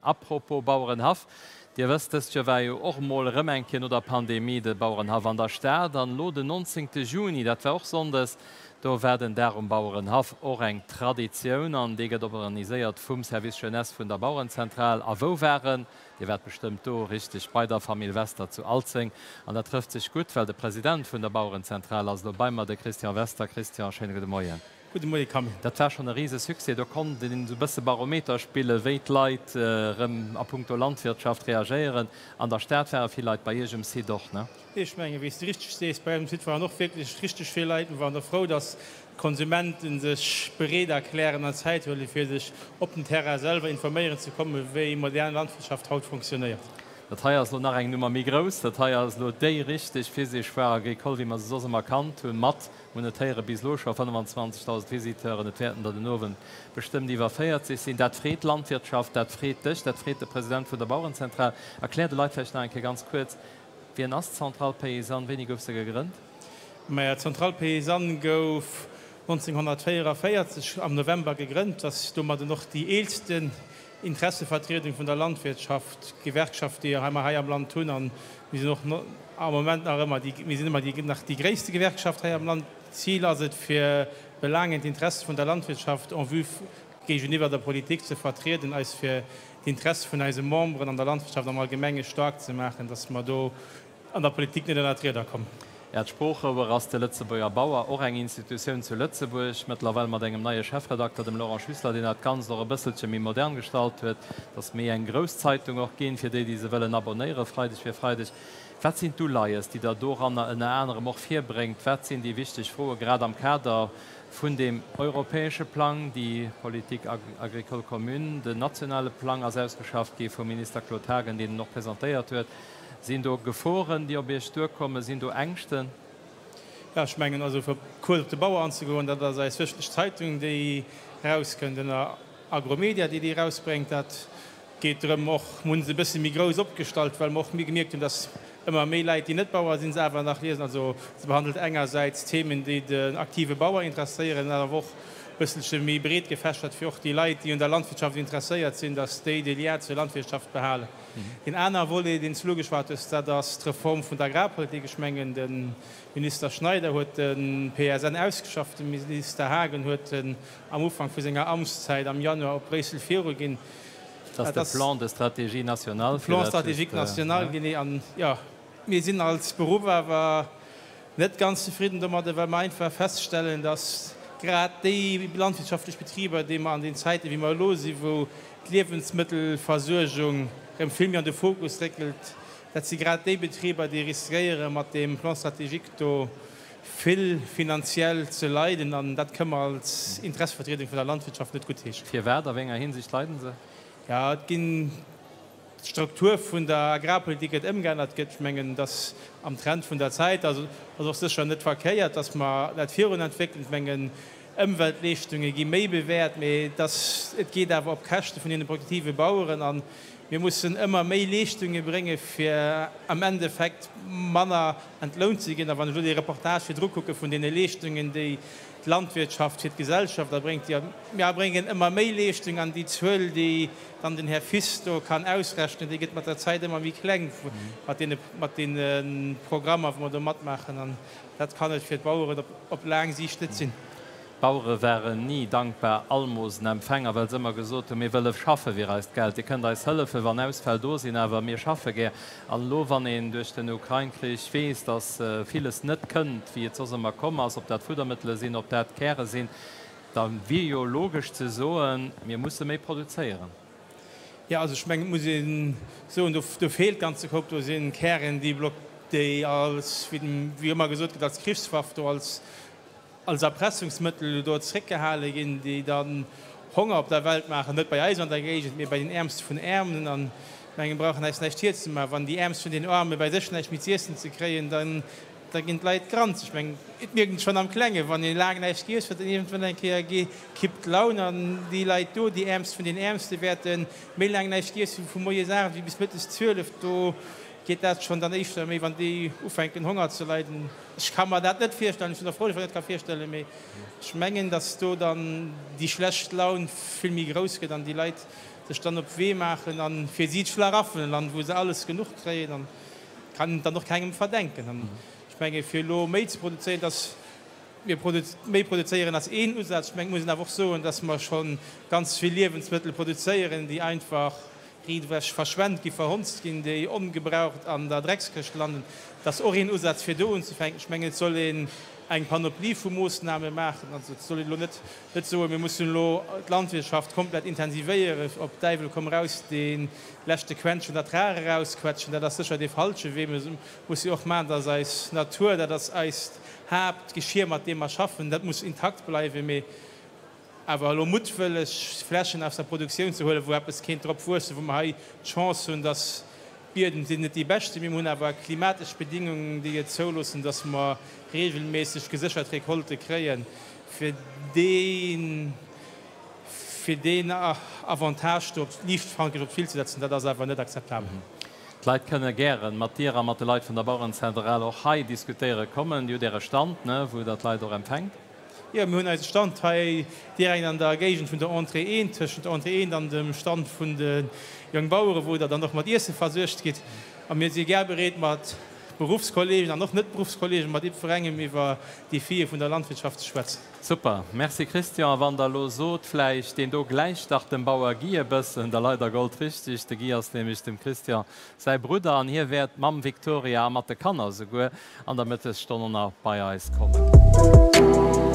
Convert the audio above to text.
Apropos Bauerenhaff, Dir wësst, dëst Joer war jo och emol erëm eng Kéier no der Pandemie de Bauerenhaff an der Stad. An elo den 19. Juni, dat war och sonndes, do war den Dag um Bauerenhaff, och eng Traditioun an dee gëtt organiséiert vum Service Jeunesse vun der Bauerenzentral. A wou war en? Dir waart bestëmmt do, richteg, bei der Famill Wester zu Alzeng. An dat trëfft sech gutt, well de President vun der Bauerenzentral ass elo bei mer, de Christian Wester. Christian, schéine gudde Moien. Gudde Moie Camille. Dat war schonn e rise Succès. Do konnt een esou e bësse Barometer spillen, wéi d'Leit erëm a puncto Landwirtschaft reagéieren. An der Stad ware vill Leit, bei Iech um Site och, ne? Ech mengen, wéi s de richteg sees, bei eis um Site waren och wierklech richteg vill Leit. Mir waren och frou, dass d'Konsumenten sech bereet erklären an Zäit huelen, fir sech op den Terrain selwer informéieren ze kommen, wéi modern Landwirtschaft haut fonctionnéiert. Dat hei ass elo nach eng Nummer méi grouss. Dat hei ass elo déi richteg physesch Foire agricole, wéi mer se soss ëmmer kannt hunn, mat Mir hunn et héieren, bis elo scho 25.000 Visiteuren, et wäerten der den Owend bestëmmt iwwer 40 sinn. Dat freet d'Landwirtschaft, dat freet dech, dat freet de President vun der Bauerenzentral. Erklär de Leit vläicht nach eng Kéier ganz kuerz, Wien ass d'Centrale Paysanne, wéini gouf se gegrënnt? Maja, d'Centrale Paysanne gouf 1944 am November gegrënnt, ass domadden och déi eelsten Interessevertriedung vun der Landwirtschaft, Gewerkschaft, déi mer hei am Land hunn. A mir sinn och am Moment nach ëmmer déi, mir sinn ëmmer déi, nach déi gréisste Gewerkschaft hei am Land. D'Zil ass et, fir d'Belaangen, d'Interesse vun der Landwirtschaft en vue géigeniwwer der Politik ze vertrieden, eis fir d'Interesse vun eise Memberen an der Landwirtschaft am Allgemenge staark ze maachen, dass mer do an der Politik net ënnert d'Rieder kommen. Äert Sproochrouer ass de Lëtzebuerger Bauer, och eng Institutioun zu Lëtzebuerg, mëttlerweil mat engem neie Chefredakter, dem Laurent Schüssler, deen dat Ganzt och e bësselche méi modern gestalt huet. Et ass méi eng grouss Zeitung och ginn, fir déi, déi se wëllen abonéieren, Freideg fir Freideg. Wat sinn d'Uleies, déi Der doranner ënner anerem och virbréngt? Wat sinn déi wichteg Froe grad am Kader vun deem europäesche Plang, déi Politique agricole commune? Den nationale Plang ass ausgeschafft gi vum Minister Claude Haagen, deen en och presentéiert huet. Sinn do Geforen, déi op Iech duerkommen? Sinn do Ängschten? Jo, ech mengen, also fir kuerz op de Bauer anzegoen, dat ass eis wöchentlech Zeitung, déi erauskënnt ënner Agromedia, déi déi erausbréngt. Dat geet drëm och, mir hunn se e bësse méi grouss opgestallt, well mer och gemierkt hunn, dass ëmmer méi Läit, déi net Bauer sinn, se awer nach liesen. Also se behandelt engersäits Themen, déi den aktive Bauer interesséieren, an awer och e bësselche méi breet gefächert, fir och déi Leit, déi un der Landwirtschaft interesséiert sinn, dass déi de Lien zur Landwirtschaft behalen. Deen aner Volet, deen s du elo ugeschwat hues, dat ass d'Reform vun der Agrarpolitik. Ech mengen, de Minister Schneider huet de PSN ausgeschafft, de Minister Haagen huet en am Ufank vu senger Amtszäit am Januar op Bréissel viruginn. Dat ass de Plan de stratégie nationale. De Plan stratégique national, genee. An, jo, mir sinn als Beruff awer net ganz zefridden domadder, well mer einfach feststellen, dass grad déi landwirtschaftlech Betriber, déi mer an den Zäiten, wéi mer elo sinn, wou d'Liewensmëttelversuergung erëm vill méi an de Fokus réckelt, dat si grad déi Betriber, déi riskéiere mat deem Plan stratégique do vill finanziell ze leiden. An dat kënne mer als Interessevertriedung vun der Landwirtschaft net guttheeschen. Firwat? A wéi enger Hinsicht leiden se? Jo, et ginn. D'Struktur vun der Agrarpolitik gëtt ëmgeännert gëtt. Ech mengen, et ass am Trend vun der Zäit, ass och sécher net verkéiert, dass mer dat virun entwéckelen. Ech mengen, Ëmweltleeschtunge gi méi bewäert, mee et ass, et geet awer op Käschte vun deene produktive Baueren a mir mussen ëmmer méi Leeschtunge brénge fir am Endeffekt manner entlount ze ginn. A wann ech elo dee Reportage virdru kucke vun deene Leeschtungen, déi d'Landwirtschaft fir d'Gesellschaft erbréngt, jo, mir erbréngen ëmmer méi Leeschtung an déi Zuel, déi dann den Här Fils do kann ausrechnen, déi gëtt mat der Zäit ëmmer méi kleng mat deene, mat deene Programmer, wou mer do matmaachen. An dat kann et fir d'Baueren op, op laang Siicht net sinn. D'Bauere waren ni dankbar Almosenempfänger, well se ëmmer gesot hunn, Mir wëlle schaffe fir eist Geld. Dir kënnt eis hëllefen, wann Ausfäll do sinn, awer mir schaffe gär. An elo, wann een duerch den Ukrain-Krich weess, datt villes net kënnt, wéi et soss ëmmer komm ass, ob dat Fuddermëttele sinn, ob dat Käre sinn, Da wier jo logesch ze soen, mir musse méi produzéieren. Jo, also ech mengen, et muss ee soen, do do feelt ganze Koup. Do si Kären, déi block, déi als, wéi den, wéi ëmmer gesot gëtt, als Krichswaff do, als, als Erpressungsmëttel do zréckgehale ginn, déi dann Honger op der Welt maachen, net bei eis an der Géigend, mee bei den Äermste vun Äermen. An ech mengen, mir brauchen eis näischt virzemaachen, wann déi Äermst vun den Aarme bei sech näischt méi z'iessen ze kréien, dann, Da ginn d'Leit granzeg. Ech mengen, et mierkt een et schonn am Klengen, wann ee laang näischt giess huet, dann iergendwann eng Kéier kippt d'Laun an déi Leit do, déi Äermst vun den Äermste wäerte méi laang näischt giess hu vu moies 8 wéi bis mëttes 12. Do geet dat schonn dann éischter méi, wann déi ufänken Honger ze leiden. Ech ka mer dat net virstellen, ech sinn och frou, datt ech mer dat net ka virstellen, mee ech mengen, datt do dann déi schlecht Laun vill méi grouss gëtt an déi Leit. sech dann op Wee maachen a fir si d'Schlaraffenland, wou se alles genuch kréien, an kann et dann och kengem verdenken. An ech menge fir elo méi ze produzéieren, dass mir méi produzéieren ass een Usaz. Ech menge muss een awer och soen, dass mer scho ganz vill Liewensmëttel produzéieren, déi einfach riitewech verschwent gi, verhonzt ginn, déi ongebraucht an der Dreckskëscht landen. Dat ass och een Usaz fir do unzefänken. Ech mengen et soll een eng Panoplie vu Moossname maachen. Also et soll een elo net net soen, mir mussen elo d'Landwirtschaft komplett intensivéieren, op Däiwel komm raus dee leschte Quäntchen Ertrag erausquetschen. Dat ass sécher dee falsche Wee. Mir musse jo och maachen, dass eis Natur, dat ass eist Haaptgeschier, mat deem mer schaffen, dat muss intakt bleiwen. Mee awer elo muttwëlleg Flächen aus der Produktioun ze huelen, wou eppes kéint drop wuessen, wou mer hei d'Chance hunn, dass d'Biedem sinn net déi beschten, mee mer hunn awer klimatesch Bedingungen, déi et zouloossen, dass mer regelméisseg geséchert Recolte kréien, fir dee fir deen Avantage do liichtfankeg op d'Spill ze setzen, dat ass awer net akzeptabel. D'Leit kënne gären mat dir a mat de Leit vun der Bauerenzentral och hei diskutéiere kommen. Dir hutt Äre Stand, ne, wou der d'Leit och empfänkt. Jo, mir hunn eise Stand hei direkt an der Géigend vun der Entrée 1, tëschent der Entrée 1 an dem Stand vun de Jongbaueren, wou der dann och mat Iesse versuergt gitt. A mir si gär bereet, mat Beruffskollegen an och Net-Beruffskollegen, mat jiddwerengem iwwer d'Defie vun der Landwirtschaft ze schwätzen. Super, merci Christian. A wann der elo sot vläicht, deen do gläicht dach dem Bauer Guy e bëssen, da leit der goldrichteg. De Guy ass nämlech dem Christian säi Brudder an hie wäert mam Victoria a mat de Kanner esouguer an der Mëttesstonn och nach bei eis kommen.